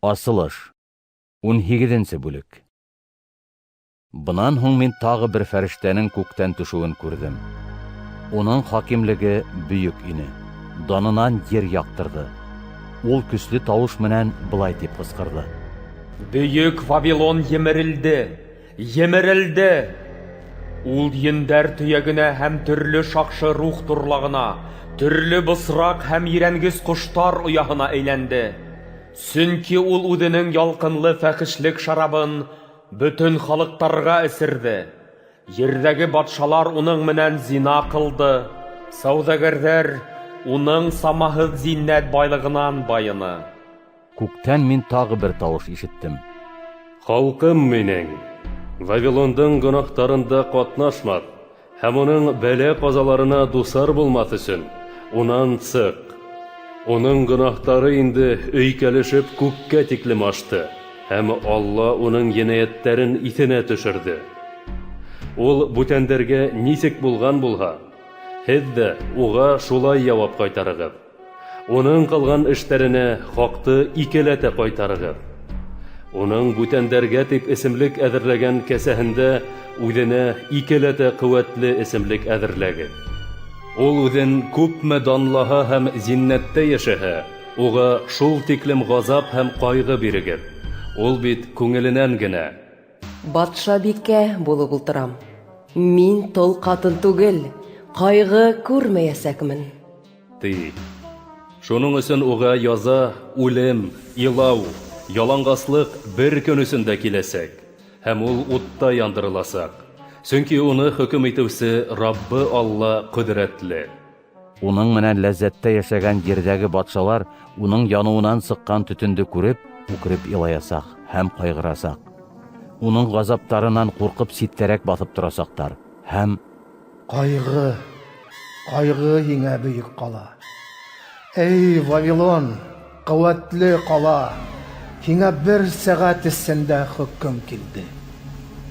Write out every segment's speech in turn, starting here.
Асылыш. 18-нсе бүлек. Бынан һуң мин тағы бер фәрештәнең күктән төшөүен күрҙем. Уның хакимлеге бөйөк ине. Данынан ер яҡтырҙы. Ул көслө тауыш менән былай тип ҡысҡырҙы: Бөйөк Вавилон емерелде, емерелде! Ул ендәр төйәгенә һәм төрлө шаҡшы рух торлағына, төрлө бысраҡ һәм ерәнгес ҡоштар ояһына әйләнде. Сөнки ул үҙенең ялҡынлы фәхешлек шарабын бөтөн халыҡтарға эсерҙе. Ерҙәге батшалар уның менән зина ҡылды, сауҙагәрҙәр уның самаһыҙ зиннәт байлығынан байыны. Күктән мин тағы бер тауыш ишеттем. Халҡым минең, Вавилондың гонаһтарында ҡатнашмаҫ һәм уның бәлә-ҡазаларына дусар булмаҫ өсөн, унан сыҡ. Уның гонаһтары инде өйкәлешеп күккә тиклем ашты, һәм Алла уның енәйәттәрен иҫенә төшөрҙө. Ул бүтәндәргә нисек булған булһа, һеҙ ҙә уға шулай яуап ҡайтарығыҙ. Уның ҡылған эштәренә хаҡты икеләтә ҡайтарығыҙ. Уның бүтәндәргә тип эсемлек әҙерләгән кәсәһендә үҙенә икеләтә ҡеүәтле эсемлек әҙерләгеҙ. Ул үҙен күпме данлаһа һәм зиннәттә йәшәһә, уға шул тиклем ғазап һәм ҡайғы бирегеҙ. Ул бит күңеленән генә: Батшабикә булып ултырам. Мин тол ҡатын түгел, ҡайғы күрмәйәсәкмен. Ти. Шуның өсөн уға яза, үлем, илау, яланғаслыҡ бер көн эсендә киләсәк, һәм ул утта яндырыласаҡ. Сөнки уны хөкөм итеүсе Раббы Алла ҡөҙрәтле. Уның менән ләззәттә йәшәгән ерҙәге батшалар уның яныуынан сыҡҡан төтөндө күреп, үкереп илаясаҡ һәм ҡайғырасаҡ. Уның ғазаптарынан ҡурҡып ситтәрәк баҫып торасаҡтар һәм Ҡайғы, ҡайғы һиңә, бөйөк ҡала! Эй, Вавилон, ҡеүәтле ҡала! Һиңә бер сәғәт эсендә хөкөм килде.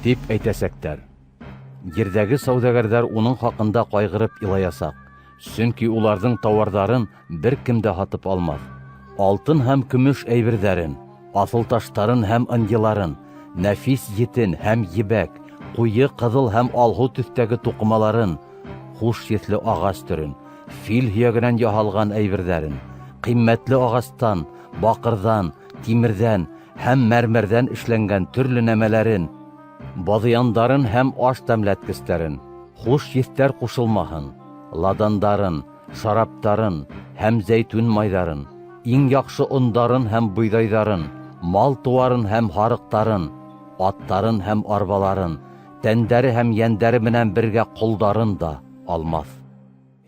Тип әйтәсәктәр. Ерҙәге сауҙагәрҙәр уның хаҡында ҡайғырып илаясаҡ, сөнки уларҙың тауарҙарын бер кем дә һатып алмаҫ. Алтын һәм көмөш әйберҙәрен, аҫылташтарын һәм ынйыларын, нәфис еттен һәм ебәк, ҡуйы ҡыҙыл һәм алһыу төҫтәге туҡымаларын, хуш еҫле ағас төрөн, фил һөйәгенән яһалған әйберҙәрен, ҡиммәтле ағастан, баҡырҙан, тимерҙән һәм мәрмәрҙән эшләнгән төрлө нәмәләрен, баҙыяндарын һәм аш тәмләткестәрен, хуш еҫтәр ҡушылмаһын, ладандарын, шараптарын һәм зәйтүн майҙарын, иң яҡшы ондарын һәм бойҙайҙарын, мал-тыуарын һәм һарыҡтарын, аттарын һәм арбаларын, тәндәре һәм йәндәре менән бергә ҡолдарын да алмаҫ.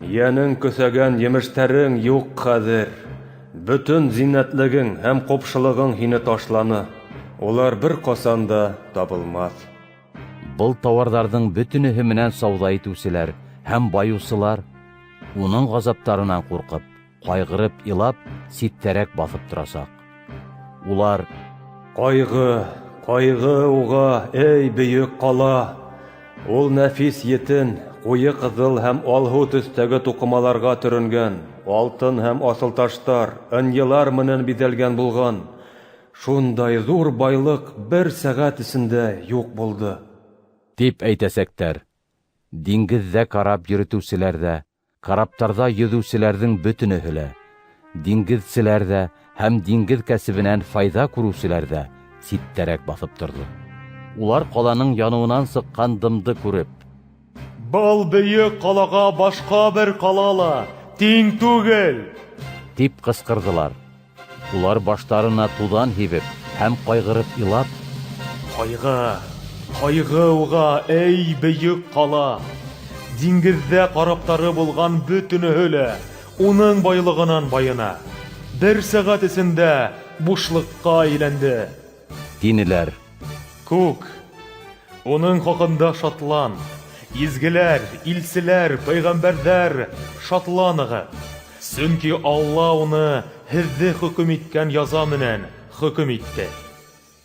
Йәнең көҫәгән емештәрең юҡ хәҙер. Бөтөн зиннәтлегең һәм ҡупшылығың һине ташланы. Улар бер ҡасан да табылмаҫ. Был тауарҙарҙың бөтөнөһө менән сауҙа итеүселәр һәм байыусылар уның ғазаптарынан ҡурҡып, ҡайғырып илап, ситтәрәк баҫып торасаҡ. Улар: Ҡайғы, ҡайғы уға, эй, бөйөк ҡала! Ул нәфис еттен, ҡуйы ҡыҙыл һәм алһыу төҫтәге туҡымаларға төрөнгән, алтын һәм аҫылташтар, ынйылар менән биҙәлгән булған. Шундай ҙур байлыҡ бер сәғәт эсендә юҡ булды. Тип әйтәсәктәр. Диңгеҙҙә карап йөрөтөүселәр ҙә, караптарҙа йөҙөүселәрҙең бөтөнөһө лә, диңгеҙселәр ҙә һәм диңгеҙ кәсебенән файҙа күреүселәр ҙә ситтәрәк баҫып торҙо. Улар ҡаланың яныуынан сыҡҡан дымды күреп: Был бөйөк ҡалаға башҡа бер ҡала ла тиң түгел! Тип ҡысҡырҙылар. Улар баштарына туҙан һибеп һәм ҡайғырып илап: Ҡайғы, ҡайғы уға, эй, бөйөк ҡала! Диңгеҙҙә караптары булған бөтөнөһө лә уның байлығынан байына. Бер сәғәт эсендә бушлыҡҡа әйләнде. Тинеләр. Күк, уның хаҡында шатлан. Изгеләр, илселәр, пәйғәмбәрҙәр, шатланығыҙ. Сөнки Алла уны һеҙҙе хөкөм иткән яза менән хөкөм итте.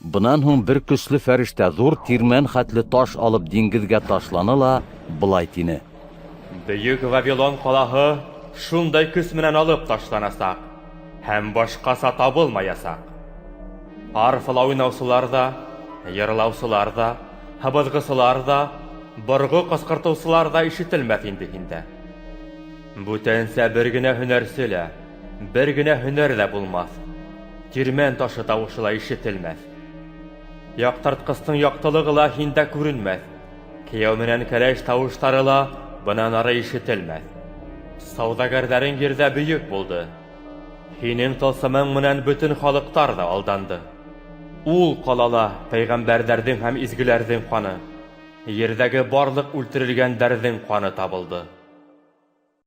Бынан һуң бер көслө фәрештә ҙур тирмән хәтле таш алып диңгеҙгә ташланы ла былай тине: Бөйөк Вавилон ҡалаһы шундай көс менән алып ташланасаҡ һәм башҡаса табылмаясаҡ. Арфала уйнаусылар ҙа, йырлаусылар ҙа, һыбыҙғысылар ҙа, борғо ҡысҡыртыусылар ҙа ишетелмәҫ инде һиндә. Бүтәнсә бер генә һөнәрсе лә, бер генә һөнәр ҙә булмаҫ. Тирмән ташы тауышы ла ишетелмәҫ. Яҡтыртҡыстың яҡтылығы ла һиндә күренмәҫ. Кейәү менән кәләш тауыштары ла бынан ары ишетелмәҫ. Сауҙагәрҙәрең ерҙә бөйөк булды. Һинең тылсымың менән бөтөн халыҡтар ҙа алданды. Ул ҡалала пәйғәмбәрҙәрҙең һәм изгеләрҙең ҡаны, ерҙәге барлыҡ үлтерелгәндәрҙең ҡаны табылды.